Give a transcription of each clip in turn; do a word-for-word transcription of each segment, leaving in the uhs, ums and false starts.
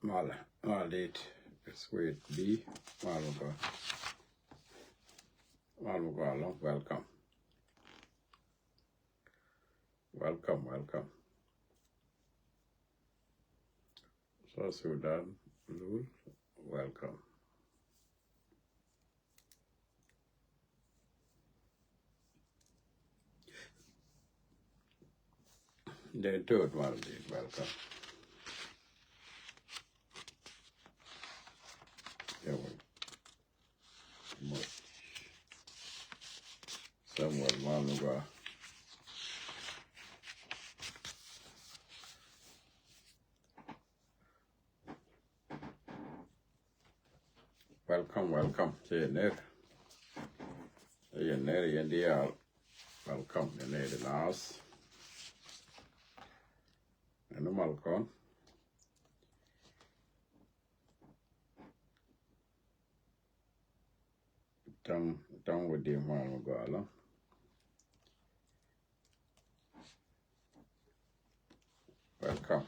Mal, mal dit. Sweet B. Mal mi gɔaa. Mal mi gɔaa lɔ. Welcome. Welcome, welcome. South Sudan, Lul, welcome. Den To̱o̱t Mal dit, welcome. Yɛ wä. Samuel Mal mi gɔaa. Welcome, welcome. Cɛ yɛ ner. Cɛ yɛ ner yɛn diaal. Welcome yɛn ner di naath. Ɛn mal kɔn. Taŋ, taŋ wä di Mal mi gɔaa lɔ. Welcome.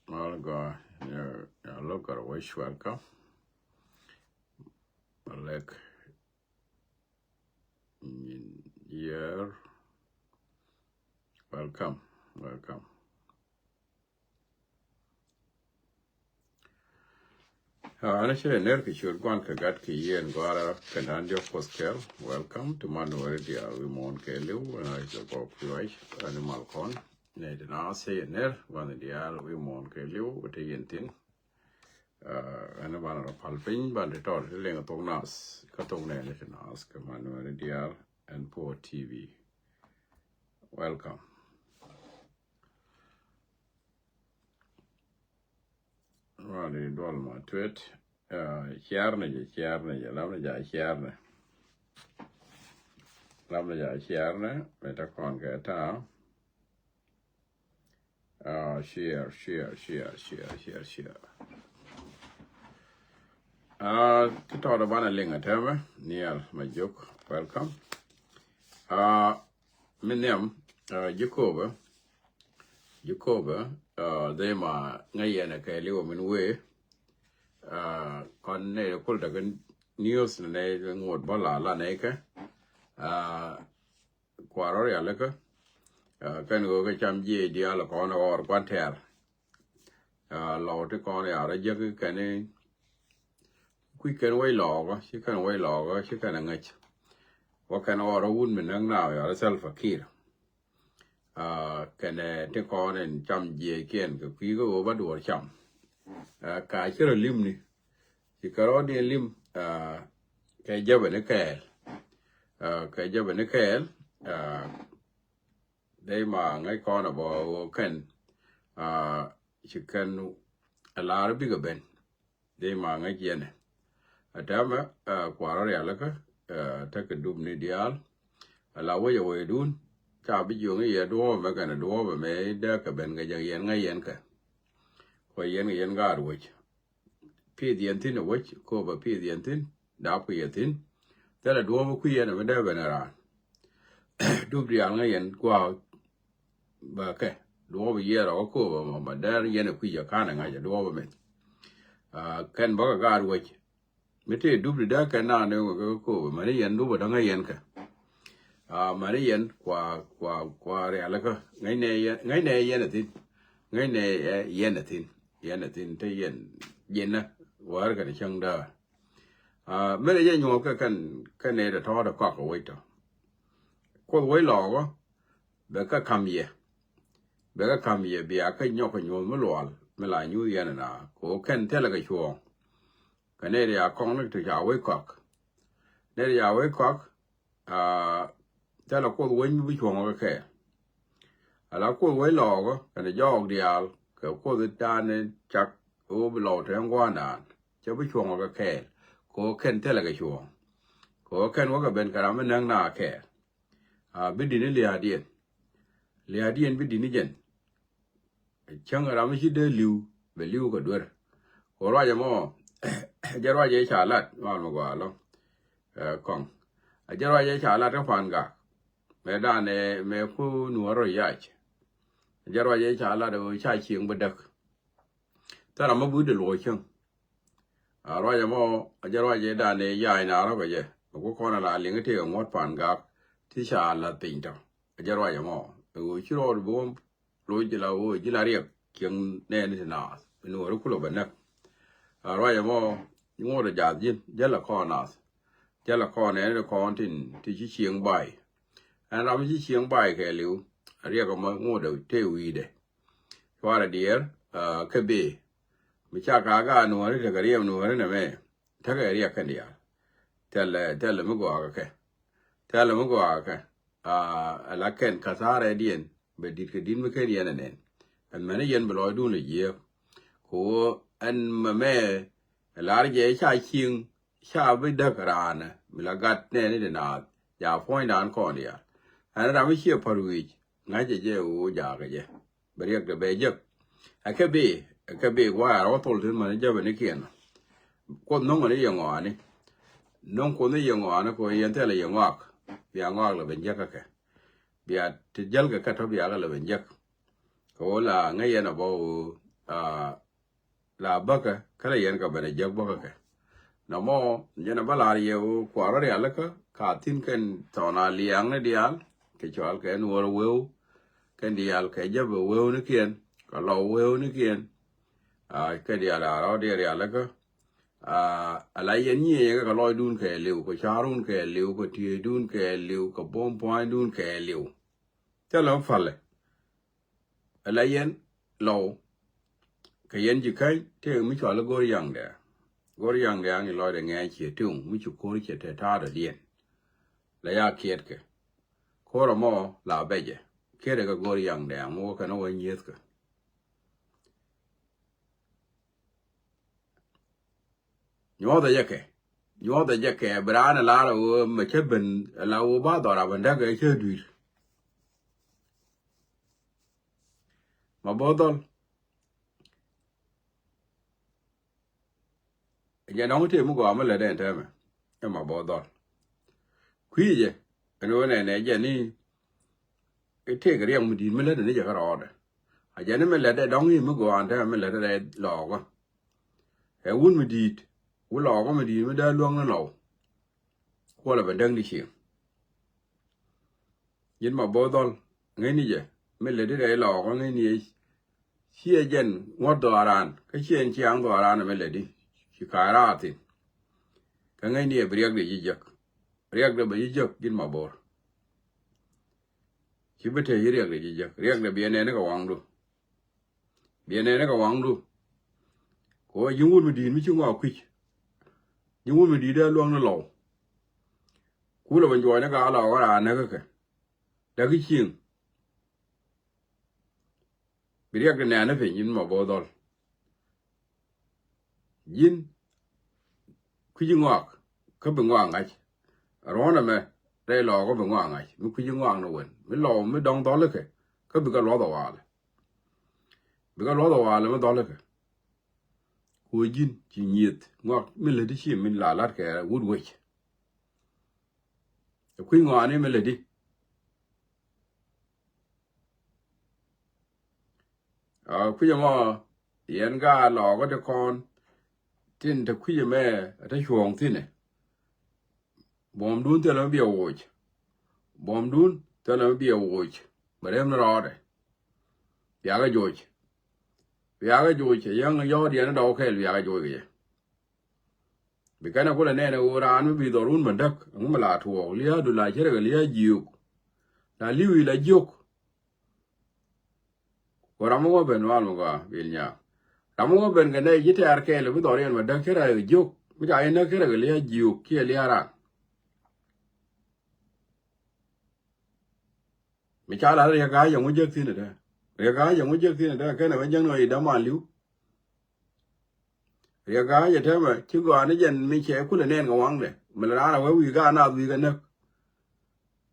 Mal gɔaa, yɛ, yɛ lo̱k kɛ rɔ wec, welcome. Malek Nyin Yɛɛr. Welcome, welcome. Aa, ɛn cɛ ner kɛ ciöt Gua̱n kɛ Gat kɛ Yiëë in Gɔaa Rɛl Rɔ kɛnɛ diɔ̱k Kuoth kɛl. Welcome to Manuel diaal wi̱i̱ muɔ̱ɔ̱n kɛɛliw, ɛn a cɛ gɔw piɔc, ɛn mal kɔn. Nɛ di naath cɛ yɛ ner, Gua̱n diaal wi̱i̱ muɔ̱ɔ̱n kɛɛliw, wä te yɛn thi̱n. Aa, ɛn banɛ rɔ pal piny, banɛ tɔt ti liŋ thok naath kä thok nɛɛni ti naath kɛ Manuel diaal ɛn Puɔ̱t T V. Welcome. Wali duɔl ma tuet. Aa, ciarnɛ jɛ, ciarnɛ jɛ, lamnɛ jɛ ciarnɛ. Lamnɛ jɛ ciarnɛ, mɛ ta kɔn kɛ ta. Aa, share, share, share. Aa, ti tɔɔdɛ banɛ liŋ a tɛmɛ, Nial Majuk, welcome. Aa, mi nhiam, aa, Jacob, Jacob, aa, dhɛ ma ŋäc yɛn ɛ kɛɛliw min wee, aa, kɔn nɛ kul tekɛ news nɛ ŋot bä la la nɛ kɛ, aa, Kua̱r rɔ rialikä, aa, kɛn ɣöö kɛ cam jiɛc diaal kɔn ɣɔr kuan tɛ̈r. Aa, lɔw ti kɔn ya rɔ jek kɛn kui̱ kɛn wec lɔɔkä, ci kɛn wec lɔɔkä, ci kɛn ɛ ŋäc. Wä kɛn ɣɔr rɔ wut mi näk naath ya rɔ Salva Kiir. Aa, kɛnɛ ti kɔn in cam jiɛckiɛn kɛ kui̱ kä ɣöö bä duɔ̱ɔ̱r cam. Aa, ka ci rɔ limni, ci kɛ rɔɔdiɛn lim, aa, kɛ jäpɛ ni kɛɛl. Aa, kɛ jäpɛ ni kɛɛl, aa, dee ma ŋäc kɔn ɛ bä ɣöö kɛn, aa, ci kɛn ɛ la̱r bikɛ ben. Dee ma ŋäc yɛnɛ. Ɛ tɛmɛ, aa, Kua̱r rɔ rialikä, aa, tekɛ dupni diaal. Ala wec ɛ wecdun, ca bi jiöŋ i̱ yɛ duɔ̱ɔ̱pɛ mɛ kɛnɛ duɔ̱ɔ̱pɛ mɛ dee kɛ ben kɛ jɛ yɛn ŋäc yɛn kɛ. Kuɛ yɛn kɛ yɛn gaat wec. Pi̱i̱th yɛn thi̱n ɛ wec, kööpɛ pi̱i̱th yɛn thi̱n, dapkɛ yɛ thi̱n. Thilɛ duɔ̱ɔ̱pɛ kui̱ yɛn ɛ mi dee ben ɛ raan. Dup diaal ŋäc yɛn gua̱a̱k bä kɛ. Duɔ̱ɔ̱pɛ yiëë rɔ kä kööpɛ mɔ, mɔ dee yɛn ɛ kui̱ jɛ ka̱n ɛ ŋa̱c ɛ duɔ̱ɔ̱pɛ mɛth. Aa, kɛn bä kɛ gaat wec. Mi tëë dup di dee kɛn naan ni wek kɛ kööbä, mani yɛn dup a däŋä yɛn kɛ. Aa, mani yɛn kua, kua, kua rialikä. Ŋäcnɛ yɛn, ŋäcnɛ yɛn a thi̱n. Ŋäcnɛ yɛn a thi̱n. Yɛn a thi̱n te yɛn jiɛnä wäär kɛn cäŋ däär. Aa, mi rɛ jɛ nyuɔth kɛ kɛn, kɛn nɛy tɔ̱tɔ̱ kɔak kɛ wec tɔ. Kuoth wec lɔɔkä, bɛ kɛ ka̱m yɛ. Bɛ kɛ ka̱m yɛ bia kɛ nyɔk kɛ nyuɔth mi lual, mi la nyuth yɛn ɛna, kɛ ɣöö kɛn thilɛ kɛ cuɔ̱ɔ̱ŋ. Kɛ nɛy ti ca kɔŋ ni ti ca wec kɔak. Nɛy ti ca wec kɔak, aa, thilɛ kuoth wec mi bi cuɔ̱ŋ kɛ kɛɛl. Ala kuoth wec lɔɔkä, kɛnɛ jɔɔk diaal, kɛ kuoth dan ni cak ɣöö bi lɔw te ŋuandan, cɛ bi cuɔ̱ŋ kɛ kɛɛl. Kɛ ɣöö kɛn thilɛ kɛ cuɔ̱ɔ̱ŋ. Kɛ ɣöö kɛn wä kɛ ben kɛ ram mi näk na kɛɛl. Aa, bi di̱t ni lia̱a̱diɛn. Lia̱a̱diɛn bi di̱t ni jɛn. Cäŋ ram mi ci dee li̱w, bɛ li̱w kɛ duer. Kɛ ruacɛ mɔ, jɛ ruacɛ ca lat mal mi gɔaa lɔ. Ɛ, kɔŋ. A jɛ ruacɛ ca lat kä Pan Gak. Mɛ danɛ mɛ ku nuɔr rɔ yac. A jɛ ruacɛ ca lat ɛ ca cieŋ bä däk. Thil ram mi budi luɔc cäŋ. A ruacɛ mɔ, a jɛ ruacɛ danɛ yac na rɔ kɛ jɛ. Mɛ ku kɔn a la liŋ ti kɛ ŋuɔ̱t Pan Gak. Ti ca lat piny tɔ. A jɛ ruacɛ mɔ. Ɛ ɣöö ci rɔɔd bi wä loc ji̱ la ɣöö ji̱ la riɛk kieŋ nɛɛni ti naath. Nuɔri kulɔ bɛ näk. A ruacɛ mɔ, ŋuɔ̱t a jath ji̱n jäl a kɔn naath. Jäl a kɔn nɛɛni ti kɔn tin ti ci cieŋ bay. Ɛn ram ci cieŋ bay kɛɛliw. A riɛk ɛmɔ ŋuɔ̱t a tëë wi̱i̱dɛ. Cuarɛ diɛɛr, a, kä bëë. Mi ca ka gaat nuɔ̱ɔ̱ri tekɛ riɛm nuɔ̱ɔ̱ri nɛmɛ. Tekɛ riɛk kɛn diaal. Thilɛ, thilɛ mi gɔaa kɛ kɛ. Thilɛ mi gɔaa kɛ kɛ. A, a la kɛn kathäärɛdiɛn bɛ di̱t kɛ di̱t mi ken yɛn ɛ nɛn. Ɛn mɛni yɛn bi lɔcdun lɛ jiääk. Kɛ ɣöö ɛn mɛmɛ ɛ lar jɛ ca cieŋ ca bi däk raanɛ mi la gat nɛɛni ti naath. Ja puɔ̱nydan kɔn diaal. Ɛn ram mi ciɛ päl wi̱i̱c ŋa̱cɛ jɛ ɣöö jaakɛ jɛ. Bɛ riɛkdɛ bɛ jek. Ɛ kɛ bi, ɛ kɛ bi gua̱a̱r wä thol thi̱n mäni jäpɛ ni kiɛn. Kuoth no̱ŋ ni yɛ ŋɔaani. No̱ŋ kuoth ni yɛ ŋɔaani kɛ yɛn thilɛ yɛ ŋɔak. Bia ŋɔak lɛ ben jek kä kɛ. Bia ti jäl kɛ kɛ tɔ bia kɛ lɛ ben jek. Kɛ wä la ŋäc yɛn a bä wä, a, la bäkɛ kä lɛ yɛn kɛ ben a jek bäkɛ kɛ. Nɔmɔ jɛn a bä lar yɛ ɣöö kuarä rialikä ka thi̱n kɛn thɔn a liaŋni diaal kɛ cɔal kɛ nuɔr weu kɛn diaal kɛ jäpɛ weu ni kiɛn kɛ lɔw weu ni kiɛn. A, kɛ diaal a rɔ diɛ rialikä. A, a la yɛn nyiɛ yɛ kɛ lɔcdun kɛ liw kɛ ca̱run kɛ liw kɛ tiecdun kɛ liw kɛ buɔ̱m pua̱nydun kɛ liw. Thilɛ mi palɛ. Ala yɛn lɔw kɛ yɛn ji̱ käny tëë mi cɔal i̱ go̱r yaŋdɛ. Go̱r yaŋdɛ aŋ ilɔcdɛ ŋɛɛc ciɛ tiŋ mi ci ko̱r ciɛ te ta̱a̱dɔdiɛn. La ya kiɛtkɛ ko̱r ɛmɔ la bɛcɛ kiɛtkɛ go̱r yaŋdɛ aŋ wä kɛn wä nyiethkɛ. Nyuɔthɛ jɛ kɛ. Nyuɔthɛ jɛ kɛ bi raan ɛ lar ɛ ɣöö mɛ cä ben ɛ la ɣöö ba dhɔr a ben däk ɛ cä dui̱r. Ma bo̱o̱th dhɔl. Jɛ nɔŋ tëë mi gɔaa mi lät ɛn tɛmɛ. Ɛ ma bo̱o̱th dhɔl. Kui̱ jɛ ɛn ɣöö nɛnɛ jɛ ni i̱ tëëk riɛk mi di̱i̱t mi lät ni jɛ kä rɔɔdɛ. A jɛ ni mi lät ɛ dɔŋ i̱ mi gɔaa ɛn tɛmɛ mi lät ɛ lɔɔkä. Ɛ wun mi di̱i̱t wi lɔɔkä mi di̱i̱t mi dee luäŋ ni lɔw. Kuɔlɛ bɛ däŋ di cieŋ. Ji̱n ma bo̱o̱th dhɔl ŋäc ni jɛ mi lät di rɛy lɔɔkä ŋäc ni ɛ ciɛ jɛn ŋuɔ̱t dhɔaaran kä ciɛ ɛn ciaŋ dhɔaaran ɛmɛ lät di ci ka̱a̱c raar thi̱n. Kä ŋäc ni ɛ bi riɛkdɛ ji̱ jek. Riɛkdɛ bɛ ji̱ jek ji̱n ma bo̱o̱r. Ci bi te yi riɛkdɛ ji̱ jek riɛkdɛ bi ɛ nɛn ni kɛ waŋdu. Biɛ nɛnɛ kɛ waŋdu. Kɛ ɣöö ji̱n wut mi di̱i̱t mi ci ŋɔak kui̱c. Ji̱n wut mi di̱i̱t dee luäŋ ni lɔw. Kulɛ ben juɔcni ka lɔw kä raan näk kä kɛ. Däk i̱ cieŋ. Bi riɛk di nɛɛni piny in ma bo̱o̱th dhɔl. Ji̱n kui̱ci ŋɔak kä bi ŋɔak ŋa̱c. Ruɔ̱n ɛmɛ rɛy lɔɔk kä bi ŋɔak ŋa̱c mi kui̱ci ŋɔak ni wen mi lɔw mi dɔ̱ŋ dhɔl ikɛ. Kä bi kɛ luɔth ɛ walɛ. Bi kɛ luɔth ɛ walɛ mi dhɔl ikɛ. Kuɔ ji̱n ci nyieth ŋɔak mi lätdi ci min la la̱t kɛ wut wec. Ɛ kui̱ ŋɔaani mi lätdi. Aa, kui̱c ɛmɔ yɛn gaa lɔɔkä ti kɔn tin te kui̱c ɛmɛ ɛ te cuɔ̱ɔ̱ŋ thi̱nɛ. Buɔ̱mdun thilɛ mi biɛ woc. Buɔ̱mdun thilɛ mi biɛ woc. Bɛ rem ni rɔɔdɛ. Biakä joc. Biakä joc ɛ yäŋ yɔ̱ɔ̱t yɛn ni dɔw kɛɛl biakä joc kɛ jɛ. Bi kɛn ɛ kulɛ nɛɛnɛ ɣöö raan mi bi dhɔrun mɛ däk ɛŋu mi la tuɔɔk lia̱a̱du la cärɛ kɛ lia̱a̱ jiök. La li̱wi la jiök. Ku ram mi wä ben mal mi gɔaa bil nyaa. Ram mi wä ben kɛ nɛy ji̱ tɛ̈r kɛɛl bi dhɔriɛn mɛ däk cärɛ kɛ jiök mi ca yɛn näk cärɛ kɛ lia̱a̱ jiök kiɛ lia̱a̱ raan. Mi ca la riɛk gaa yɛŋu jek thi̱n ɛ tɛ. Riɛk gaa yɛŋu jek thi̱n ɛ tɛ kɛn ɛ mɛ jäŋ ni ɣä yi däman li̱w. Riɛk gaa jɛ tɛmɛ ci gɔaa ni jɛn mi cɛ kulɛ nɛn kɛ waŋdɛ mi lɛ raan a wee wi̱i̱ gaa naath wi̱i̱ kɛ näk.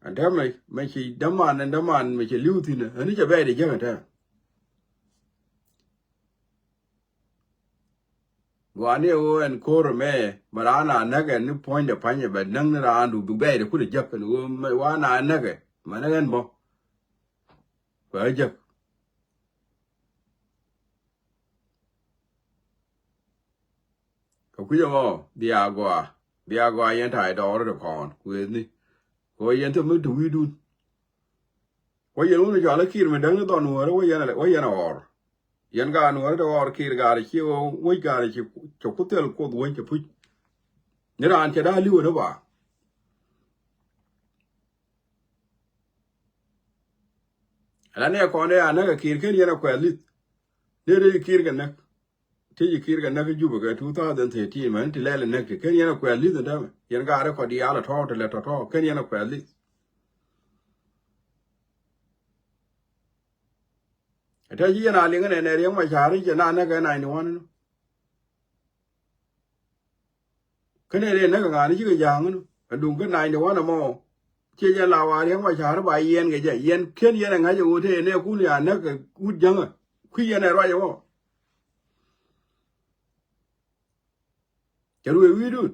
Ɛn täämɛ mɛ ci däman ɛn däman mɛ ci li̱w thi̱n ɛ, ɣän ni cɛ bɛɛdɛ jäk ɛn täämɛ. Gua̱a̱ni ɛ ɣöö ɛn ko̱r ɛmɛ, mɛ raan a näk ɛn ni puɔ̱nydɛ pa̱nyɛ bɛ näk ni raandu bi bɛɛdɛ kulɛ jäk ɛn ɣöö mɛ wa na näk ɛ mɛ näk ɛn bä. Bɛ ɣä jäk. Kɛ kui̱c ɛmɔ bia gɔaa, bia gɔaa yɛn ta̱a̱ idɔɔk rɔ̱t ɛ kɔn kuëëthni. Kɛ ɣöö yɛn thil mi te wi̱i̱dun. Wä yɛn wun cɔal i̱ Kiir mi däŋ ni dhɔn nuɔ̱ɔ̱rä wä yɛn a, wä yɛn a ɣɔr. Yɛn gaat nuɔ̱ɔ̱rä te ɣɔr Kiir gaat ci ɣöö wec gaat ci, ci ku thil Kuoth wec ci puc. Ni raan cɛ da̱a̱ li̱w ni ba. Ala nɛ kɔn dee a näk ɛ Kiir ken yɛn a kuɛth li̱th. Dee dee Kiir kɛ näk. Ti ci Kiir kɛ näk Jubɛ kɛ two thousand thirteen mɛn ti lɛl ɛ näk ti ken yɛn a kuɛth li̱th ɛn täämɛ. Yɛn gaat rɛ kɔ diaal a tɔ̱ ti lɛ tɔ̱tɔ̱ ken yɛn a kuɛth li̱th. Ɛ tɛ ci yɛn a liŋ ɛn ɛ nɛ Riɛk Macar i̱ cɛ na näk ɛ ninety one ɛnɔ. Kä nɛ rɛy näk ɛ ŋa̱a̱n cikɛ ja̱a̱ŋ ɛnɔ. Ɛ duŋ kä ninety one ɛmɔ. Ciɛ jɛ la wa Riɛk Macar ba yɛn kɛ jɛ. Yɛn ken yɛn ɛ ŋa̱c ɛ ɣöö te yɛn ɛ kun ya näk ɛ wut jäŋä. Kui̱ yɛn ɛ ruac ɛmɔ. Cɛ ruëë wi̱i̱dun.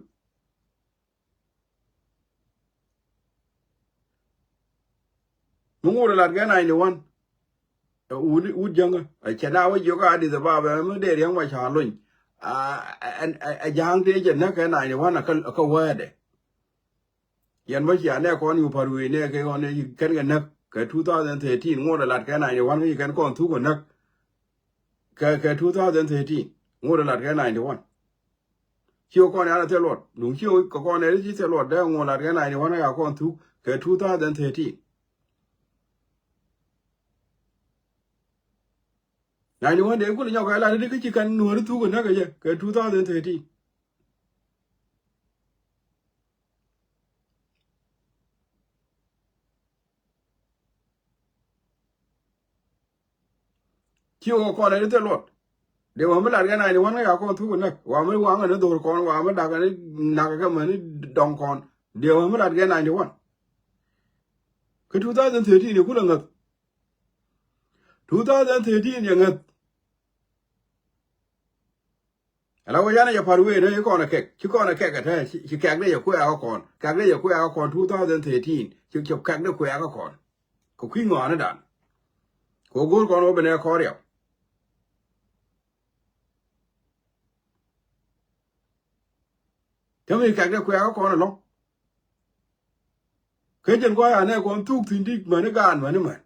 Mi ŋot ɛ lat kɛ ninety one. Ɛ wut, wut jäŋä. Ɛ cɛ na wä jiök a Addis Ababa mi dee Riɛk Macar lony. A, a, a, a ja̱a̱ŋ tëë cɛ näk kɛ ninety one a kä, a kä wäädɛ. Yɛn bä cia nɛ kɔn yu pa̱r wee nɛ kɛ ɣɔn nɛ ci kɛn kɛ näk kɛ two thousand thirteen ŋot ɛ lat kɛ ninety one kä ci kɛn kɔn thuk kɛ näk. Kɛ, kɛ two thousand thirteen ŋot ɛ lat kɛ ninety one. Ci kɔn yan a thil luɔt. Duŋ ci kɛ kɔn ɛ ci thil luɔt dee ŋot lat kɛ ninety one ka kɔn thuk kɛ two thousand thirteen. Ninety one dee kulɛ nyɔk kɛ lat di kä ci kɛn nuɔ̱ri thuk kɛ näk kɛ jɛ kɛ two thousand thirteen. Ci wä kɔn ɛ ni thil luɔt. Dee wä mi lat kɛ ninety one kä ya kɔn thuk kɛ näk. Wä mi waŋ ɛ ni dhor kɔn, wä mi dak ɛ ni nak kɛ mɛ ni dɔŋ kɔn. Dee wä mi lat kɛ ninety one. Kä two thousand thirteen yɛ kulɛ ŋäth. Two thousand thirteen yɛ ŋäth. Ala wä yanɛ jɛ pa̱r wee dee ci kɔn ɛ kɛk, ci kɔn ɛ kɛk ɛ tɛ, ci, ci kɛk dee jɛ kuɛ akä kɔn, kɛk dee jɛ kuɛ akä kɔn two thousand thirteen, ci, ci kɛk dee kuɛ akä kɔn. Kɛ kui̱ ŋɔaani dan. Kɛ wä go̱o̱r kɔn wä bi nɛ kɔn riɛw. Kä mi kɛk dee kuɛ akä kɔn ɛlɔ̱ŋ. Kä jɛn kɔn anɛ kɔn thuk thi̱n ti mäni gaan mäni män.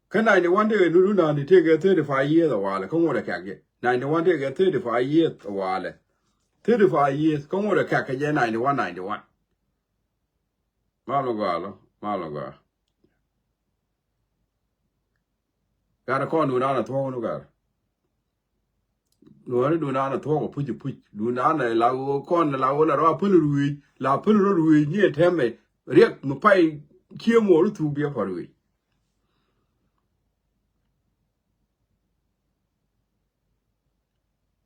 Kä ninety one tëëkɛ nu, nu nani tëëkɛ thirty five years a walɛ kä ŋot ɛ kɛk jɛ. Ninety one tëëkɛ thirty five years a walɛ. Thirty five years kä ŋot ɛ kɛk kɛ jɛ ninety one, ninety one. Mal mi gɔaa lɔ, mal mi gɔaa. Gat kɔn duundan a thuɔ̱k ni gat. Nuɔ̱ɔ̱ri duundan a thuɔ̱k a puc a puc. Duundan a la ɣöö kɔn la ɣöö la rɔ a päl ruëëc, la päl rɔ ruëëc ni ɛ tɛmɛ. Riɛk mi pay cie muɔɔr thuk biɛ pa ruëëc.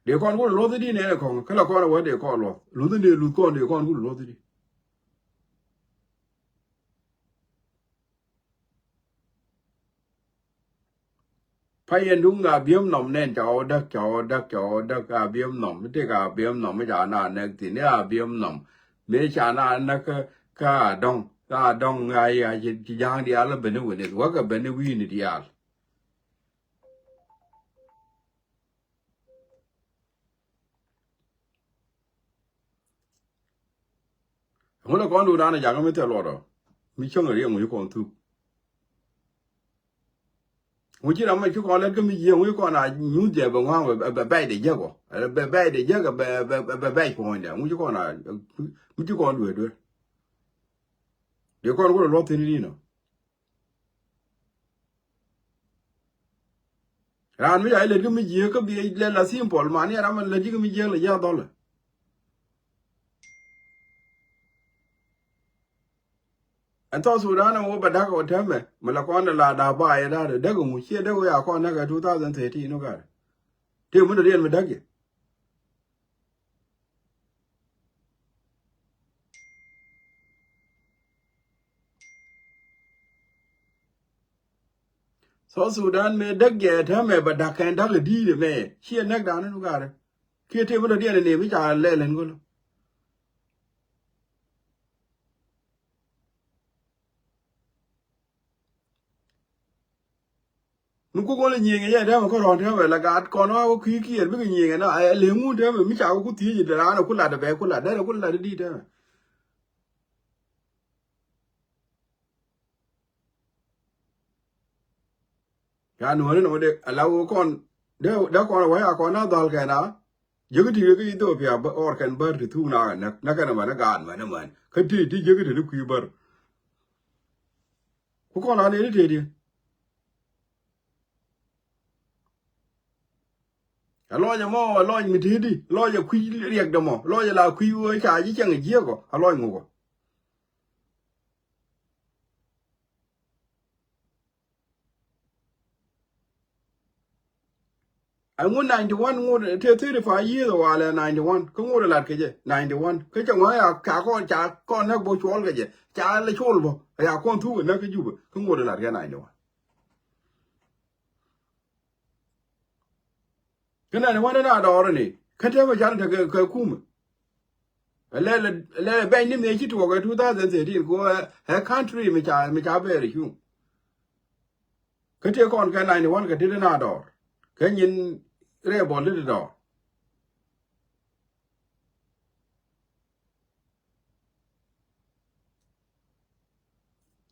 Dee kɔn kulɛ luɔth di nɛn ɛ kɔŋ kä la kɔn ɛ wä dee kɔn luɔth. Luth in dee luth kɔn dee kɔn kulɛ luɔth di. Pa yɛn duŋ a biɛm nɔm nɛn ca ɣɔw däk, ca ɣɔw däk, ca ɣɔw däk a biɛm nɔm. Mi tëëk a biɛm nɔm mi ca na nɛk thi̱n ni a biɛm nɔm. Mi ca na näk kä, kä a dɔŋ, kä a dɔŋ a yi a ci, ci ja̱a̱ŋ diaal a ben ni wi̱ni. Wäkɛ ben ni wi̱ni diaal. Ŋulɛ kɔn duundan a jakä mi thil luɔt ɔ. Mi cäŋ a riɛŋ wi̱i̱ kɔn thuk. Ŋu ci ram mi ci kɔn lät kä mi jiɛ ŋu ci kɔn a nyuth jɛ bɛ ŋua̱a̱ŋ bɛ bɛc dɛ jek ɔ. Bɛ bɛc dɛ jek bɛ bɛc puɔ̱nydɛ ŋu ci kɔn a mi ci kɔn duee duee. Dee kɔn kulɛ luɔth thi̱n i̱ di̱n ɔ. Raan mi ca ilɛt kä mi jiääk kä bi lɛl a simple mani ram mi lɛt ji̱ kä mi jiääk lɛ jiääk dhɔlɛ. Ɛn South Sudan ɛn wä bɛ da̱k ɔ tɛmɛ mi la kɔn la da̱k ba yɛ da̱k dee däk ŋu ciɛ dee wä ya kɔn näk ɛ two thousand thirteen wä gat. Tëë mi dee riɛn mi da̱k yɛ. South Sudan mëë däk jɛ täämɛ bɛ da̱k kɛn da̱k ɛ di̱i̱t ɛmɛ. Ciɛ näk da̱a̱n ni nu ga̱rɛ. Kiɛ tëë mi dɔ̱diɛn ɛ nɛy mi ca lɛl ɛn go̱lä. Mi kuk ɣöö lɛ nyiëëŋ ɛ yɛ täämɛ kä rɔ̱ɔ̱n täämɛ la gaat kɔn ɣä wä kui̱ kiɛɛr bikɛ nyiëëŋ ɛ na ɛ lëŋun täämɛ mi ca wä ku thiec ɛ raan ɛ ku lat ɛ bɛ ku lat derɛ ku lat ɛ di̱i̱t täämɛ. Ca nuɔ̱ɔ̱ri nɔmɔ dee ala wä kɔn dee dee kɔn wä ya kɔn na dhɔl kɛn a. Jiäkä ti kä Ethiopia bä ɣɔr kɛn bär ti thuk na näk näk kɛn män ɛ gaat män ɛ män kä ti ti jiäkä ti ni kui̱ bär. Ku kɔn la nɛy ti tëëdiɛn. Ɛ lɔc ɛmɔ ɛ lɔc mi tëëdi lɔc ɛ kui̱ riɛkdɛ mɔ lɔc ɛ la kui̱ wee ca ji̱ cɛŋ ɛ jiäkɔ ɛ lɔc ŋukɔ. Ɛŋu ninety one ŋot te thirty five years walɛ ninety one kä ŋot lat kɛ jɛ ninety one kä cɛ ŋuan ya ka kɔn ca kɔn näk bä cuɔl kɛ jɛ ca lɛ col bä ya kɔn thuk ɛ näk kä Jubɛ kä ŋot lat kɛ ninety one. Kä ninety one na dɔɔr ni kä te mɛ car te kɛ kumɛ. Lɛ lɛ bɛny ni mëë ci tuɔɔk ɛ two thousand thirteen ku ɛ country mi ca mi ca bɛɛr cuŋ. Kä tëë kɔn kɛ ninety one kɛ tit na dɔɔr kɛ nyin rɛɛ bɔl tit dɔɔr.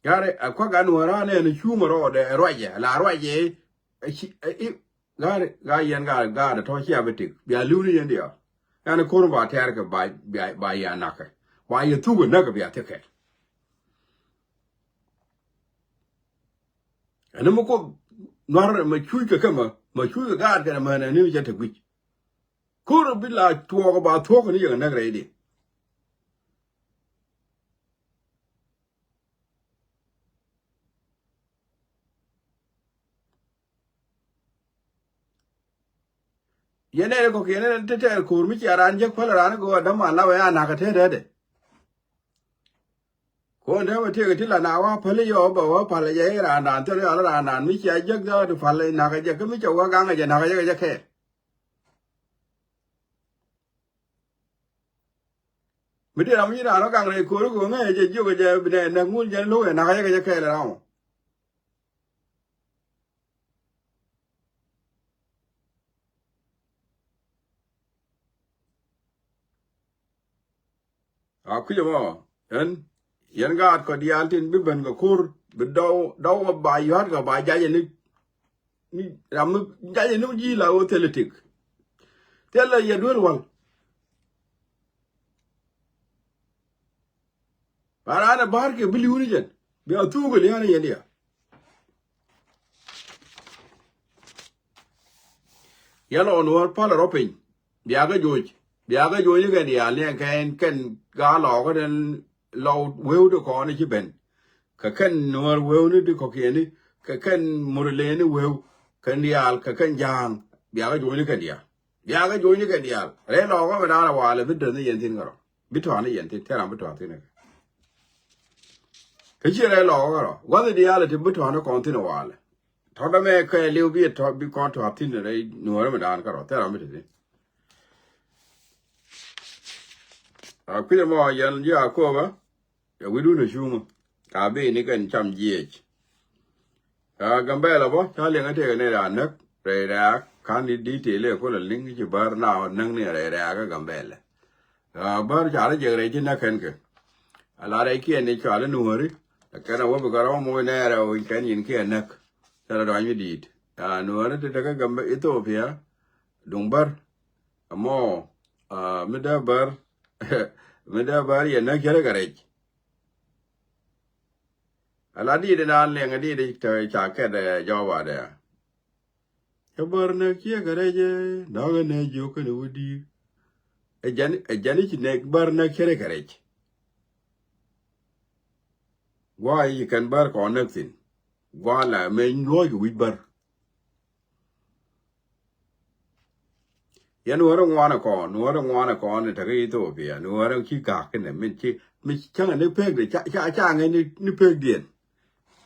Gari a kuak an wä ran ɛn cuŋ rɔɔdɛ ruacɛ la ruacɛ. Gari ga yɛn gari gari tɔ cia bi tik bia li̱w ni yɛn diaal. Ɛn ko̱r ba tɛɛr kɛ ba yɛ nakɛ ba yɛ thuk ɛ näk kɛ bia thikɛ. Ɛn mi kuoth nuar ma cuc kɛ kɛ ma ma cuc kɛ gaat kɛ ma ɛn ni cɛ te guic. Ko̱r bi la tuɔɔk ba thuɔk ni yɛ kɛ näk rɛy di. Yɛn nɛy kɔk yɛn nɛy ti tɛɛr ko̱r mi cia raan jek päl raan go̱o̱r däman la wee a nakä te dee dee. Ko̱n te wee tiek ti la na wa päl yɔ bɛ wä päl jɛ i̱ raan daan thil yɔl raan daan mi cia jek dee ti päl nakä jɛ kä mi cɛ wä gaŋ jɛ nakä jɛ kɛ jɛ kɛɛl. Mi ti ram mi ci raan rɔ gaŋ rɛy ko̱ri kɛ ŋäc jɛ jiök jɛ bi nɛ nɛk ŋun jɛ lo̱k ɛ nakä jɛ kɛ jɛ kɛɛl ram ɔ. A kui̱c ɛmɔ ɛn yɛn gaat kɔ diaal tin bi ben kɛ ko̱r bi dɔw dɔw ba yua̱t kɛ ba jac ɛn ni. Ram mi jac ɛn ni ji̱ la ɣöö thilɛ tik. Thilɛ yɛ duel wal. Ba raan ɛ ba̱a̱r kɛ bi li̱w ni jɛn bia thuuk ɛ lia̱a̱n yɛn dia. Yɛn lɔ nuɔ̱ɔ̱r palɛ rɔ piny biakä joc biakä joc ni kɛn diaal ni ɛn kɛn kɛn gaa lɔɔkä den lɔw wewdɛ kɔn ci ben. Kɛ kɛn nuɔ̱ɔ̱r wewni di kɔkiɛni kɛ kɛn murleni wew kɛn diaal kɛ kɛn ja̱a̱ŋ biakä joc ni kɛn diaal. Biakä joc ni kɛn diaal rɛy lɔɔkä mɛ daanɛ walɛ bi däth ni yɛn thin kärɔ. Bi tɔ̱a̱n ni yɛn thin tɛran bi tɔ̱a̱n thin kɛ. Kä ci rɛy lɔɔkä kärɔ gua̱th diaal ti bi tɔ̱a̱n ni kɔn thin walɛ. Tɔ̱ dämɛ kɛ liw bi tɔ̱ bi kɔn tɔ̱a̱n thin rɛy nuɔ̱ɔ̱rä mi daan kärɔ tɛran bi ti thin. A kui̱dɛ mɔ yɛn ji̱ a ko̱o̱bä. Ɛ wi̱dun ɛ cuŋä ka bi ni kɛn cam jiɛc. Ɛ Gambɛlɛ bä ca liŋ ɛ tëëkɛ ni raan näk rɛy rɛ̈ɛ̈k ka̱n di di tëëlɛ kulɛ liŋ ci bär na näk ni rɛy rɛ̈ɛ̈k ɛ Gambɛlɛ. Ɛ bär ca rɔ jek rɛy ci näk kɛn kɛ. A la rɛy kiɛn ni cɔal i̱ nuɔ̱ɔ̱ri. Ɛ kɛn ɛ wä bi kɛ rɔm wä nɛɛrɛ wä kɛn nyin kiɛ näk. Thilɛ dɔ̱a̱ny mi di̱i̱t. Ɛ nuɔ̱ɔ̱ri ti tekɛ Gambɛ Ethiopia. Duŋ bär ɛmɔ mi dee bär mi dee bär yɛ näk cärɛ kɛ rɛc. Ala di̱i̱t inan liɛŋ di̱i̱t te ca kɛt jɔwabadɛ. Cä bär näk ciɛ kɛ rɛc näk ɛ nɛ jiök kɛn ɛ wä di̱i̱t. Ɛ jɛn ɛ jɛn i̱ ci nɛk bär näk cärɛ kɛ rɛc. Gua̱a̱ i̱ ci kɛn bär kɔn näk thi̱n. Gua̱a̱ la mɛ luɔ̱c kɛ wi̱c bär. Yɛn nuɔ̱ɔ̱rä ŋuan ɛ kɔn nuɔ̱ɔ̱rä ŋuan ɛ kɔn ni tekɛ Ethiopia nuɔ̱ɔ̱rä ci gak kinɛ min ci mi cäŋɛ ni pek di ca ca ŋɛ ni pek diɛn.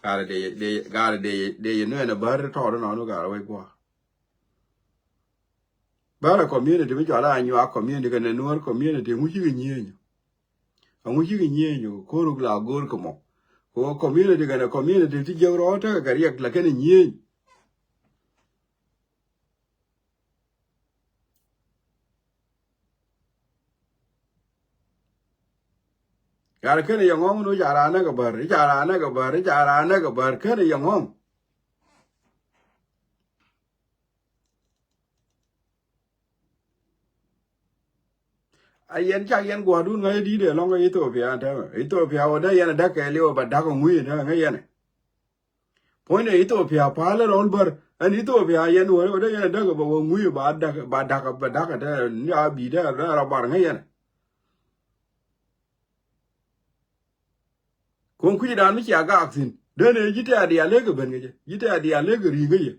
Garɛ dee, dee, garɛ dee, dee yɛ nuɛn ɛ bär tɔɔt inɔnu garɛ wec guɔ. Bär ɛ community mi cɔal a Anyuak community kɛnɛ Nuɔr community ŋu cikɛ nyieny. Aŋu cikɛ nyieny ko̱r la go̱o̱r kɛ mɔ. Kɛ community kɛnɛ community ti jiäk rɔɔd tekɛ kɛ riɛk la kɛnɛ nyieny. Yar kɛnɛ yɛ ŋɔŋ ni ca raan nɛ kɛ bär, ca raan nɛ kɛ bär, ca raan nɛ kɛ bär kɛnɛ yɛ ŋɔŋ. A yɛn cak yɛn gua̱a̱dun ŋäc di̱t ɛ lɔŋ kɛ Ethiopia ɛn täämɛ. Ethiopia wä dee yɛn a da̱k kɛ liw ba da̱k ŋui̱ ɛ täämɛ ŋäc yɛn ɛ. Puɔ̱nydɛ Ethiopia pa̱a̱l ɛ rɔl bär ɛn Ethiopia yɛn wä wä dee yɛn a da̱k ba wä ŋui̱ ba da̱k ba da̱k ba da̱k ɛ täämɛ ni a bi̱i̱ dee rɔ bar ŋäc yɛn ɛ. Kuɔ̱ŋ kui̱cdan mi cia gaak thi̱n den ëë ji̱ tɛ̈ a diaal lëëk kɛ ben kɛ jɛ, ji̱ tɛ̈ a diaal lëëk kɛ ri̱i̱ŋ kɛ jɛ.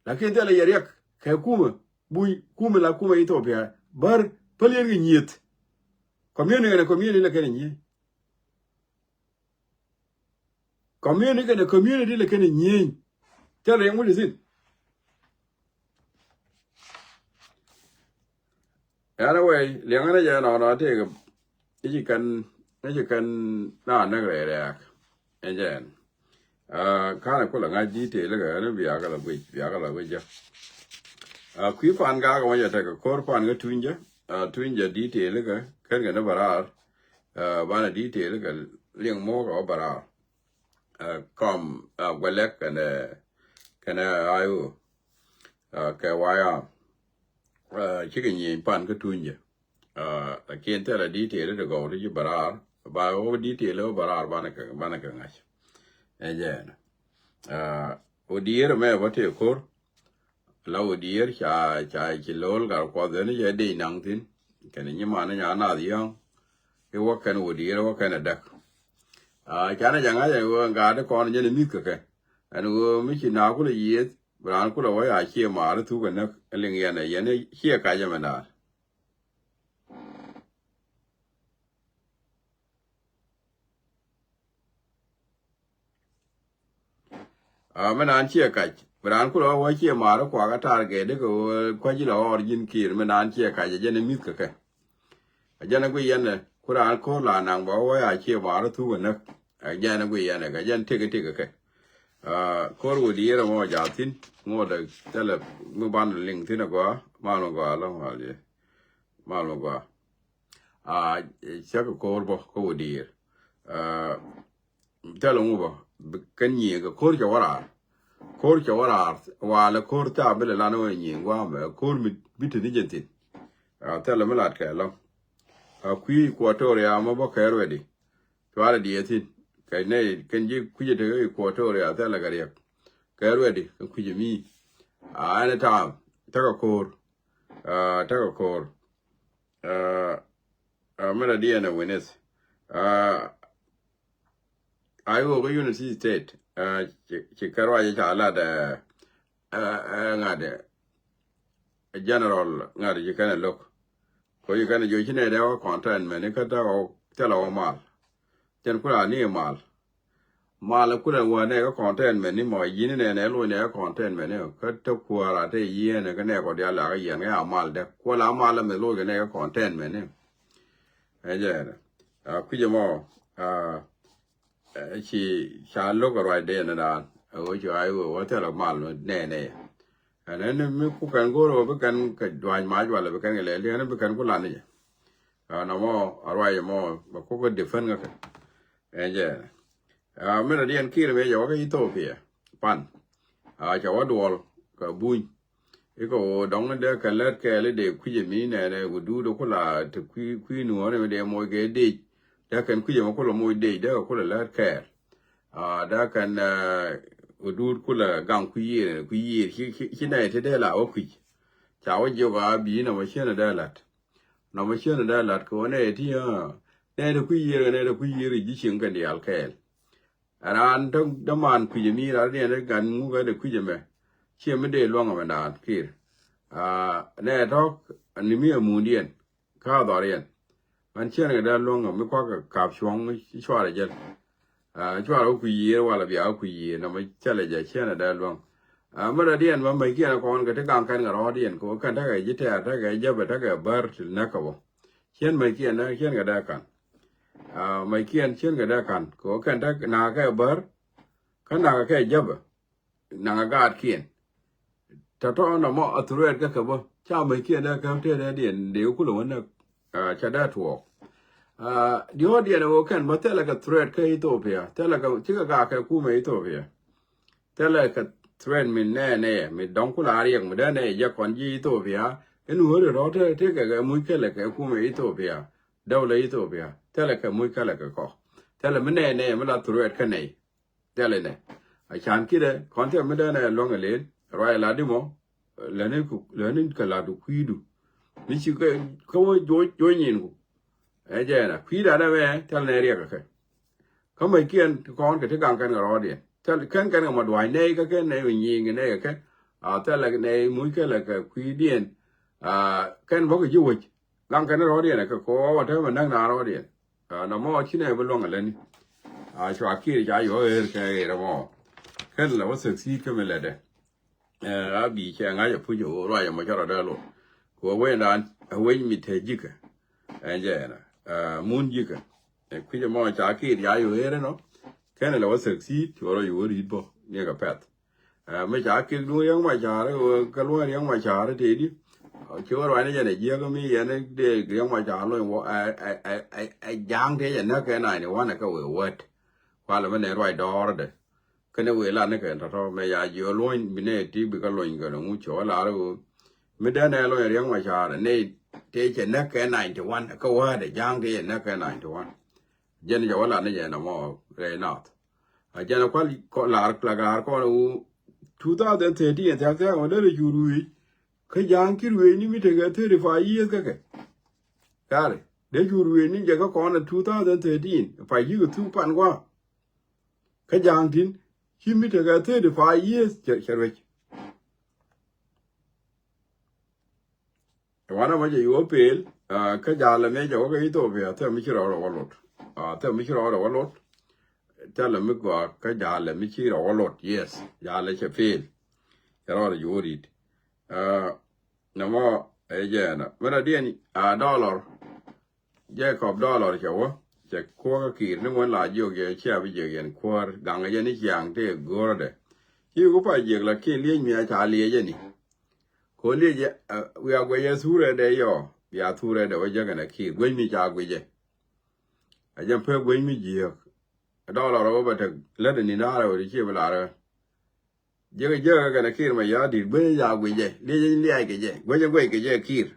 Lakin thilɛ yɛ riɛk kɛ kumɛ buny kumɛ la kumɛ Ethiopia bär päl yɛn kɛ nyieth. Community kɛnɛ community lɛ kɛnɛ nyieth. Community kɛnɛ community lɛ kɛnɛ nyieny. Thilɛ yɛ ŋuc thi̱n. Anyway, liɛŋä ni jɛ nɔnɔ tëëkɛ i̱ ci kɛn i̱ ci kɛn na näk rɛy rɛ̈ɛ̈k. Ɛn jɛ ɛn. Kanɛ kulɛ ŋa̱c detail kɛ ɛn biakɛ la guic biakɛ la guic jɛ. Kui̱ pan gakɛ wä jɛ tekɛ ko̱r pan kä tuny jɛ. Tuny jɛ detail kɛ kɛn kɛ ni bä raar. Banɛ detail kɛ liŋ mo̱o̱kɛ wä bä raar. Kɔm guɛlɛk kɛnɛ kɛnɛ ayo kɛ waya. Cikɛ nyieny pan kä tuny jɛ. Lakin thilɛ detail ti gɔw ti ci bä raar ba wä detail wä bä raar banɛ kɛ banɛ kɛ ŋa̱c. Ɛ jɛ ɛn. Wä dier mɛ bä tëë ko̱r. La wä dier ca ca ci lo̱l gal kuɔth ɛn jɛ dec naŋ thi̱n. Kɛn nyi man nya nath yɔ̱ŋ. I̱ wä kɛn wä dier wä kɛn ɛ däk. Canɛ jɛ ŋa̱c ɛn ɣöö ŋa̱a̱t kɔn jɛn ɛ mi̱th kɛ kɛ ɛn ɣöö mi ci na kulɛ yiëëth. Bi raan kulɛ wä ya ciɛ maar thuk ɛ näk ɛ liŋ yɛn ɛ yɛn ciɛ kac ɛmɛ naar. A mi naan ciɛ kac bi raan kulɛ wä wä ciɛ maar kuak a tar gɛɛt dikɛ wä kua̱c ilɛ ɣɔr ji̱n kiir mi naan ciɛ kac a jɛn ɛ mi̱th kɛ kɛ. A jɛn ɛ gui yɛn ɛ ku raan ko̱r la naŋ bɛ wä wä ya ciɛ maar thuk ɛ näk. A jɛn ɛ gui yɛn ɛ kɛ jɛn tëk tëk kɛ. Ko̱r wä diɛɛr ɛmɔ jaathin ŋot ɛ thilɛ mi ban liŋ thin ɛ gɔaa mal mi gɔaa lɔ̱ŋ mal yɛ mal mi gɔaa. A cäk ko̱r bä kä wä diɛɛr. Thilɛ ŋu bä kɛn nyiëë kɛ ko̱r cɛ wä raar. Ko̱r cɛ wä raar walɛ ko̱r thaap bi lɛ lan wä nyiëë gua̱a̱mɛ ko̱r mi bi te ni jɛ thi̱n. Thilɛ mi lat kɛ lɔ̱ŋ. A kui̱ Equatoria mɔ bä kɛ ruɛdi. Cuarɛ diɛ thi̱n kɛ nɛy kɛn ji̱ kui̱cɛ tekɛ Equatoria thilɛ kɛ riɛk. Kɛ ruɛdi kɛ kui̱cɛ mi. A ɛn ɛ taam tekɛ ko̱r. Tekɛ ko̱r. Mɛn a diɛn ɛ wi̱nith. A iwok kä Unity State ci kɛ ruac ca lat ɛ ŋa̱t ɛ general ŋa̱t ci kɛn ɛ lo̱k. Ko ci kɛn ɛ jiɔ ci nɛy dee wä containment ni kä thilɛ wä mal. Cɛn kula ni mal. Mal kulɛ wä nɛ kä containment ni mɔ yi̱n nɛ nɛ loc nɛ kä containment ni kä te kuäär a te yieen kä nɛ kɔ dial la kä yɛn kä ya mal dɛ kuɔ la mal mi loc kɛ nɛ kä containment ni. Ɛ jɛ a kui̱cɛ mɔ a ci ca lo̱k a ruac dee ni daan a wä ci a wä wä thil a mal nɛ nɛ. Ɛn ɛn mi ku kɛn go̱o̱r wä bi kɛn kɛ dua̱ny mac walɛ bi kɛn kɛ lɛl di ɛn bi kɛn ku lan ni jɛ. Ɛn ɛmɔ a ruac ɛmɔ bɛ ku kɛ defend kä kɛ. Ɛn jɛ. A min a diɛn kiir mëë jɛ wä kä Ethiopia pan. A ca wä duɔl kɛ buny. Ikɛ wä dɔŋ dee kɛ lät kɛɛl dee kui̱c mi nɛnɛ wä duut kula te kui̱ kui̱ nuɔ̱ɔ̱r mi dee moc kɛ dec. Dee kɛn kui̱c mi kula moc dec dee kɛ kula lät kɛɛl. A dee kɛn wä duut kula gaŋ kui̱ yiër kui̱ yiër ci nɛy te dee la wä kui̱c. Ca wä jiök a bi̱i̱ nɔmɔ ciën dee la̱t. Nɔmɔ ciën dee la̱t kɛ wä nɛy ti nɛy te kui̱ yiër kɛ nɛy te kui̱ yiër ji̱ cieŋ kɛn diaal kɛɛl. Raan däman kui̱c mi raan diɛn dee gan ŋuk ɛn dee kui̱c ɛmɛ. Ciɛ mi dee luäŋ ɛmɛ naan kiir. Nɛ tɔ̱ ni mi ɛ muundiɛn kä a dhɔriɛn. Man ciɛn kɛ dee luäŋ mi kuak kɛ kap cuɔ̱ŋ cuarɛ jɛl. Cuarɛ wä kui̱ yiëër wala bia wä kui̱ yiëër nɔmɔ cɛlɛ jɛ ciɛn kɛ dee luäŋ. Mɛ dɔ̱diɛn mɛ mɛckiɛn kɔn kɛ ti gaŋ kɛn kɛ rɔɔdiɛn kɛ wä kɛn tekɛ ji̱ tɛɛr tekɛ jäpɛ tekɛ bär ti näk kɛ wä. Ciɛn mɛckiɛn ciɛn kɛ dee ka̱n. Mɛckiɛn ciɛn kɛ dee ka̱n kɛ wä kɛn tekɛ nakä bär. Kä nakä kɛ jäpɛ. Naŋ a gaatkiɛn. Tɔ̱tɔ̱ nɔmɔ a threat kä kɛ bä ca mec kiɛn dee käm tëë dee diɛn dee kulɛ wä näk. Ca dee tuɔɔk. Diɔ̱ɔ̱diɛn ɛ ɣöö kɛn bä thilɛ kɛ threat kä Ethiopia, thilɛ kɛ cikɛ gak kɛ kumɛ Ethiopia. Thilɛ kɛ threat mi nɛɛnɛ mi dɔ̱ŋ kula riɛk mi dee nɛy jɛ kɔn ji̱ Ethiopia. Ɛn wä ri rɔ̱ tëë kɛ kɛ muc kɛlɛ kɛ kumɛ Ethiopia. Dawla Ethiopia thilɛ kɛ muc kɛlɛ kɛ kɔ. Thilɛ mi nɛɛnɛ mi la threat kä nɛy. Thilɛ nɛ a can kidɛ kɔn thilɛ mi dee nɛ luäŋ ɛ len ruac ɛ lat di mɔ. Läni kɛ lat du kui̱du mi ci kä wä juɔc nyinku. Ɛ jɛ ɛn a kui̱da nɛ mɛ thilɛ nɛ riɛk ɛ kɛ. Kä mec kiɛn ti kɔn kɛ ti gaŋ kɛn kɛ rɔɔdiɛn thilɛ kɛn kɛn kɛ ma dua̱c nɛy kä kɛn nɛy mi nyiŋ kɛ nɛy kɛ kɛ. A thilɛ nɛy muc kɛlɛ kɛ kui̱diɛn. Kɛn bä kɛ ji̱ wec gaŋ kɛn rɔɔdiɛn ɛ kɛ kɛ wä wä te mɛ näk na rɔɔdiɛn. Nɔmɔ ci nɛ bi luäŋ a lätni. A cua Kiir ca yuɔ ɣer kɛ ɣer ɛmɔ. Kɛn lɛ wä succeed kä mi lätdɛ. A bi cɛ ŋa̱c a puc a ɣöö ruac ɛmɔ cä rɔ dee luɔt. Kɛ wä wecdan a wec mi te ji̱kä. Ɛn jɛ ɛn a mun ji̱kä. Kui̱c ɛmɔ ca Kiir ca yuɔ ɣer ɛnɔ. Kɛn lɛ wä succeed cuɔ rɔ yuɔ ri̱t bä ni kɛ pɛth. Mi ca kek duŋ Riɛk Macar kä luɔ̱ny Riɛk Macar tëëdi. Ci wä ruacni jɛn ɛ jiäk mi yɛn dee Riɛk Macar luɔ̱ny wä ɛ ja̱a̱ŋ tëë jɛ näk kɛ ninety one kä wëë wät. Kualɛ mi nɛ ruac dɔɔrdɛ. Kɛnɛ wëë lat ni kɛ tɔ̱tɔ̱ mɛ ya jiɔ luɔ̱ny bi nɛ ti bi kä luɔ̱ny kɛ nɛ ŋu ci wä lar ɣöö mi dee nɛ luɔ̱ny Riɛk Macar nɛ tëë cɛ näk kɛ ninety one kä wäädɛ ja̱a̱ŋ tëë cɛ näk kɛ ninety one. Jɛn jɛ wä lat ni jɛ nɔmɔ rɛy nath. A jɛn a kual lar lar kɔn wu two thousand thirteen thiak thiak ma dee rɛ cu ruëëc. Kä ja̱a̱ŋ ci ruëëc ni mi tekɛ thirty five years kä kɛ. Kari dee cu ruëëc ni jɛ kä kɔn a two thousand thirteen pa yikɛ thuk pan gua̱a̱. Kä ja̱a̱ŋ tin ci mi tekɛ thirty five years cɛ ruëc. Wanɛ mɔ jɛ yuɔ pel kä jalɛ mi jɛ wä kä Ethiopia thɛ mi ci rɔɔdɛ wä lot. Thɛ mi ci rɔɔdɛ wä lot. Thɛ lɛ mi gɔaa kä jalɛ mi ci rɔɔdɛ wä lot, yes. Jalɛ cɛ pel. Cɛ rɔɔdɛ juɔ̱ɔ̱r dit. Nɛ mɔ ɛ jɛ ɛnɔ mi rɔ diɛn a dollar. Jacob dollar cɛ wä cɛ kuɔkä Kiir ni ŋuän la jiök jɛ cia bi jiök yɛn kuäär gaŋ jɛ ni ciaŋ tëë go̱o̱rä dɛ. Ci ku pa jiök la kiɛ liec mi a ca liec jɛ ni. Ko liec jɛ wiaa guɛc jɛ thurɛ dɛ yɔ bia thurɛ dɛ wä jäkɛ na Kiir guec mi ca guic jɛ. A jɛ pek guec mi jiök. Dollar wä bɛ tek lät ni naarɛ wä di cie bi larɛ. Jiäkä jiäkä kɛnɛ Kiir ma ya dit guecä ya guicɛ liecä liac kɛ jɛ guecä guec kɛ jɛ Kiir.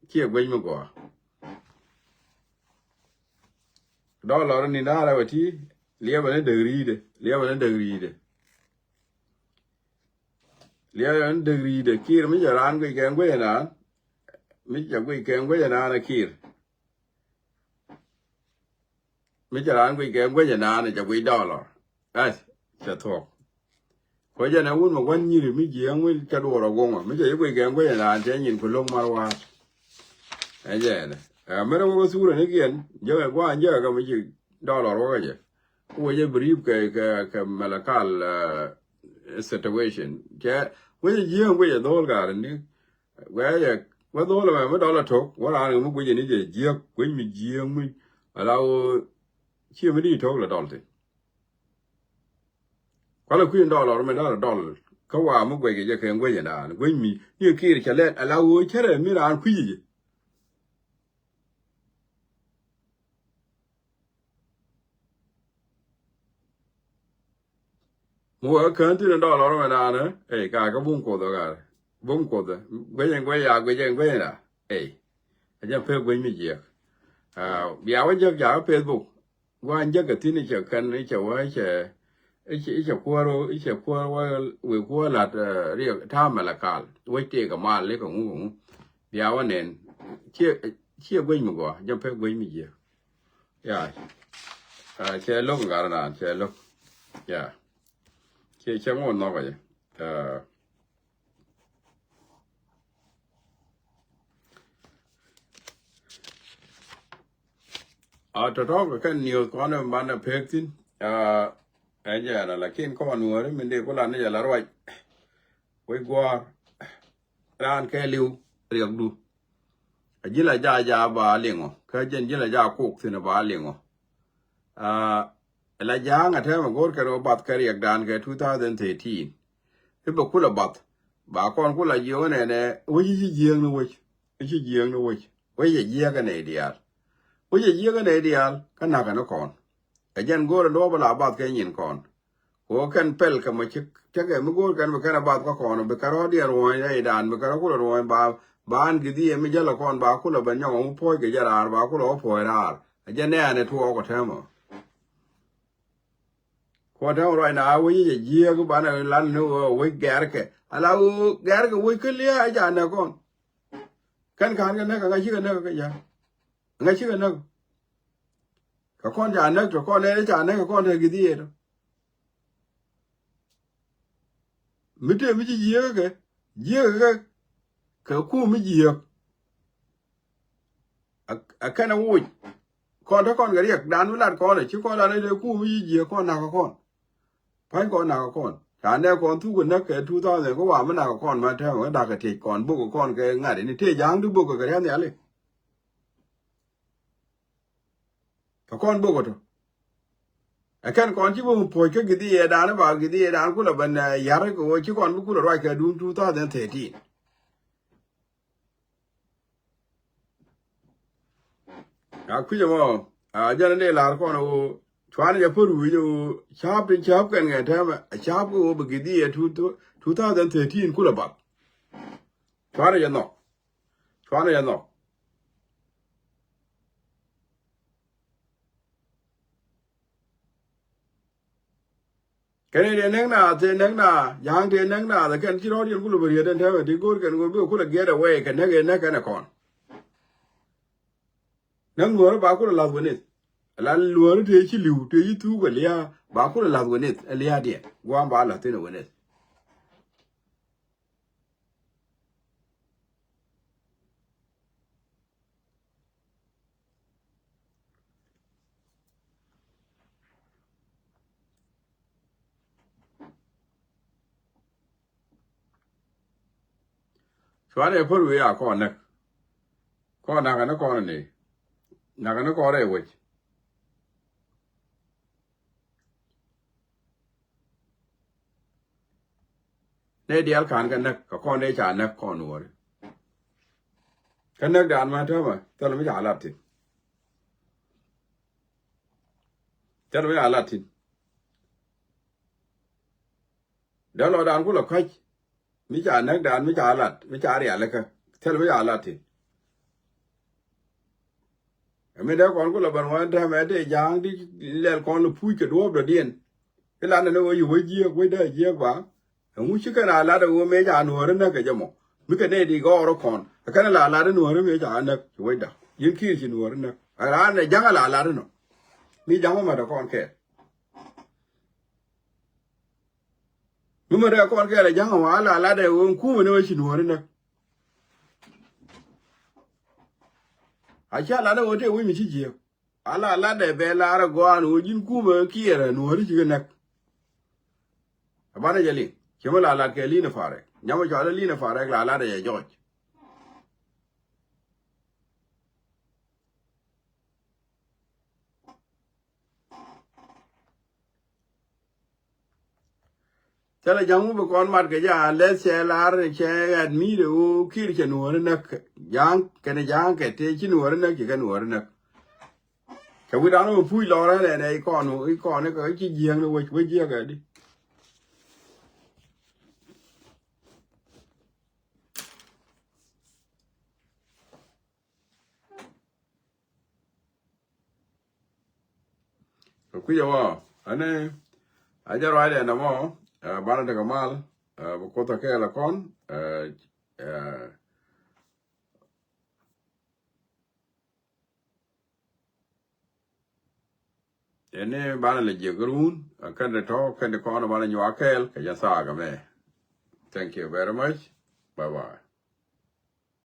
Ciɛ guec mi gɔaa. Dɔlɔr ni da̱a̱rɛ wä ti liɛpɛ ni däk ri̱i̱dɛ liɛpɛ ni däk ri̱i̱dɛ. Liɛpɛ ni däk ri̱i̱dɛ Kiir mi cɛ raan guic kɛ guecä naan. Mi cɛ guic kɛ guecä naan ɛ Kiir. Mi cɛ raan guic kɛ guecä naan cɛ guic dɔlɔr. Ɛ cɛ thuɔ̱k. Kuecä nɛ wun mɛ gua̱n nyiri mi jiɛ ŋuil cɛ duɔr ɔ guŋɔ mi cɛ ji̱ guic kɛ guecä naan cɛ nyin ku lo̱k mar wa̱a̱. Ɛ jɛ ɛnɛ ɛ mɛrɛ wä thurɛ ni kiɛn jɛ kɛ gua̱a̱n jɛ kɛ mi ci dɔlɔr wä kɛ jɛ. Ku wecɛ bi ri̱i̱p kɛ kɛ kɛ mɛlɛkal situation cɛ wecɛ jiɛ guic ɛ dho̱l ga̱r ni. Guɛcɛ wä dho̱l ɛmɛ mi dɔl ɛ to̱k wä raan kɛ mi guic ɛni jɛ jiäk guic mi jiäk mi ala wä. Ciɛ mi di to̱k lɛ dɔl thin. Kualɛ kui̱n dɔl ɔr mi dɔl ɛ dɔl kä wa mi guic kɛ jɛ kɛ guic ɛnaan guic mi ni Kiir cɛ lɛt ala wä cärɛ mi raan kui̱c jɛ. Mi wä kään thin dɔl ɔr mɛ daanɛ ey ka kä bum kuoth ɔ ka bum kuoth ɔ guecɛ guecɛ ya guecɛ guecɛ da ey. A jɛ pek guec mi jiɛk. Bia wä jek ja kä Facebook. Gua̱a̱n jek kɛ thin i̱ cɛ kɛn i̱ cɛ wä i̱ cɛ i̱ cɛ kuäär i̱ cɛ kuäär wä wek kuäär lat riɛk ta̱a̱ mɛlɛ kal wec tëëkɛ mal i̱ kɛ ŋu kɛ ŋu. Bia wä nɛn ciɛ ciɛ guec mi gɔaa jɛ pek guec mi jiɛk. Ya. Cɛ lo̱k ŋa̱r naan cɛ lo̱k. Ya. Cɛ cɛ ŋuɔ̱t nhɔkɛ jɛ. A tɔ̱tɔ̱ kɛ kɛn news kɔn in banɛ pek thin. Ɛ jɛn a lakin kɔn wääri min dee ku lan ni jɛ la ruac. Wec gua̱a̱r. Raan kɛ li̱w riɛkdu. A ji̱ la ja ja ba liŋɔ kä jɛn ji̱ la ja kok thin ba liŋɔ. Ɛ la ja̱a̱ŋ a tɛmɛ go̱o̱r kɛ rɔ bath kɛ riɛkdan kɛ two thousand thirteen. I̱ bɛ kulɛ bath ba kɔn kulɛ jiök nɛnɛ wec i̱ ci jiääk ni wec. I̱ ci jiääk ni wec. Wec jɛ jiääk ɛ nɛy diaal. Wec jɛ jiääk ɛ nɛy diaal kä na̱kɛ ni kɔn. Ɛ jɛn go̱o̱rɛ luɔ̱ɔ̱p la bath kɛ nyin kɔn. Kɛ ɣöö kɛn pɛl kɛ mɔ ci tekɛ mi go̱o̱r kɛn bi kɛn a bath kä kɔn bi kɛ rɔ̱ diɛn ruɔ̱ɔ̱ny rɛydan bi kɛ rɔ̱ kulɛ ruɔ̱ɔ̱ny ba ba an gi̱dhiɛ mi jäl ɛ kɔn ba kulɛ ben nyɔk ɛ mi puɔ̱c kɛ jɛ raar ba kulɛ wä puɔ̱c raar. Ɛ jɛ nɛɛn ɛ tuɔɔk ɛ tɛmɛ. Kuɔn tɛmɛ ruac na a wec jɛ jiääk banɛ lan ni ɣöö wec gɛrkɛ ala ɣöö gɛrkɛ wec kä lia̱a̱ ɛ ca nɛ kɔn. Kɛn ka̱n kɛ näk ɛ ŋa̱c cikɛ näk kä ja̱. Ŋäc cikɛ näk. Kɛ kɔn ca näk tɔ kɔn nɛn ca näk kɛ kɔn te gi̱th yet. Mi te mi ci jiääk kɛ jiääk kɛ kɛ kum mi jiääk. A kɛn a woc kɔn te kɔn kɛ riɛk dan mi lat kɔn ci kɔn lat ni te kum mi ci jiääk kɔn nak kɛ kɔn. Pa̱ny kɔn nak kɛ kɔn ca nɛ kɔn thuk kɛ näk kɛ two thousand kɛ wa mi nak kɛ kɔn ma tɛmɛ kɛ dak kɛ tiec kɔn bok kɛ kɔn kɛ ŋa̱t ni te ja̱a̱ŋ ti bok kɛ kɛ ria̱n nhiali. Kɛ kɔn bok ɔtɔ. Ɛ kɛn kɔn ci bok puɔ̱c kä gi̱dhiɛ dan ba gi̱dhiɛ dan kulɛ ben yar kɛ wä ci kɔn bi kulɛ ruac kɛ duun two thousand thirteen. A kui̱c ɛmɔ a jɛn in dee lar kɔn ɛ wä cuan jɛ pär wi̱i̱c ɛ wä ca̱p tin ca̱p kɛn kɛ tɛmɛ a ca̱p kɛ wä bi gi̱dhiɛ two thousand thirteen kulɛ bath. Cuan jɛ nhɔk. Cuanɛ jɛ nhɔk. Kɛn in dee näk naath tëë näk naath ja̱a̱ŋ tëë näk naath ɛ kɛn ci rɔ̱ɔ̱diɛn kulɛ bä riet ɛn tɛmɛ ti go̱o̱r kɛn go̱o̱r bikɛ kulɛ giɛt ɛ wɛy kɛ näk in näk kɛn ɛ kɔn. Näk nuɔ̱ɔ̱ri ba kulɛ la̱th wä nith. Ala luɔ̱ɔ̱ri tëë ci li̱w tëë ci thuuk ɛ lia̱a̱ ba kulɛ la̱th wä nith ɛ lia̱a̱diɛn gua̱a̱m ba la̱th thin ɛ wä nith. Cuanɛ pär wi̱i̱ a kɔn näk. Kɔn nakä ni kɔn ni nakä ni kɔn rɛy wec. Nɛ diaal ka̱n kɛ näk kɛ kɔn dee ca näk kɔn nuɔ̱ɔ̱ri. Kä näk daan ma täämɛ thil mi ca lat thi̱n. Thil mi ca lat thi̱n. Dee lɔ daan kulɛ kɔ̱c mi ca näk daan mi ca lat mi ca rial ikä thil mi ca lat thi̱n. Ɛ mi dee kɔn kulɛ ben wä täämɛ dee ja̱a̱ŋ di lɛl kɔn lɛ puc kɛ duɔ̱ɔ̱p dɔ̱diɛn. Ilan ni wä yi wä jiääk wä dee jiääk ba. Ɛŋu ci kɛn a lat ɛ wä mëë ca nuɔ̱ɔ̱ri näk kɛ jɛ mɔ mi kɛ nɛy di gɔɔr kɔn ɛ kɛn a la lat ɛ nuɔ̱ɔ̱ri mëë ca näk ci wecda. Yin kiir ci nuɔ̱ɔ̱ri näk ɛ raan ɛ ja̱ŋ a la lat ɛ nɔ. Mi ja̱ŋ ɛ mat ɛ kɔn kɛɛl. Mi mɛ rɛ kɔn kɛɛl ɛ ja̱ŋ ɛ wä a la lat ɛ wä kumɛ ni wä ci nuɔ̱ɔ̱ri näk. A ca lat ɛ wä tëë wi̱c mi ci jiääk. A la lat ɛ bɛ lar ɛ gɔaa ni wä ji̱n kumɛ kiɛɛr ɛ nuɔ̱ɔ̱ri cikɛ näk. Ɛ banɛ jɛ liŋ ci mɛ la lat kɛ li̱n ɛ parɛk nyamɛ cɔal ɛ li̱n ɛ parɛk la lat ɛ jɛ jɔc. Thilɛ ja̱ŋ mi bi kɔn mat kɛ jɛ unless cɛ lar cɛ admit ɛ ɣöö kiir cɛ nuɔ̱ɔ̱ri näk. Ja̱ŋ kɛnɛ ja̱ŋ kɛ tëë ci nuɔ̱ɔ̱ri näk ci kɛ nuɔ̱ɔ̱ri näk. Cɛ wi̱dan ɣöö puc lɔrä nɛnɛ ikɔn ikɔn ikɔ ici jiääk ni wec wec jiääk ɛ di. Kɛ kui̱c ɛmɔ ɛn a jɛ ruacdɛ ɛn ɛmɔ. Banɛ tekɛ mal bɛ Kuoth a kɛɛl ɛ kɔn. Ɛn ni banɛ lɛ jiɛk run a kɛn di tɔ̱ kɛn di kɔn banɛ nyuak kɛɛl kɛ jɛ thaak ɛmɛ. Thank you very much. Bye bye.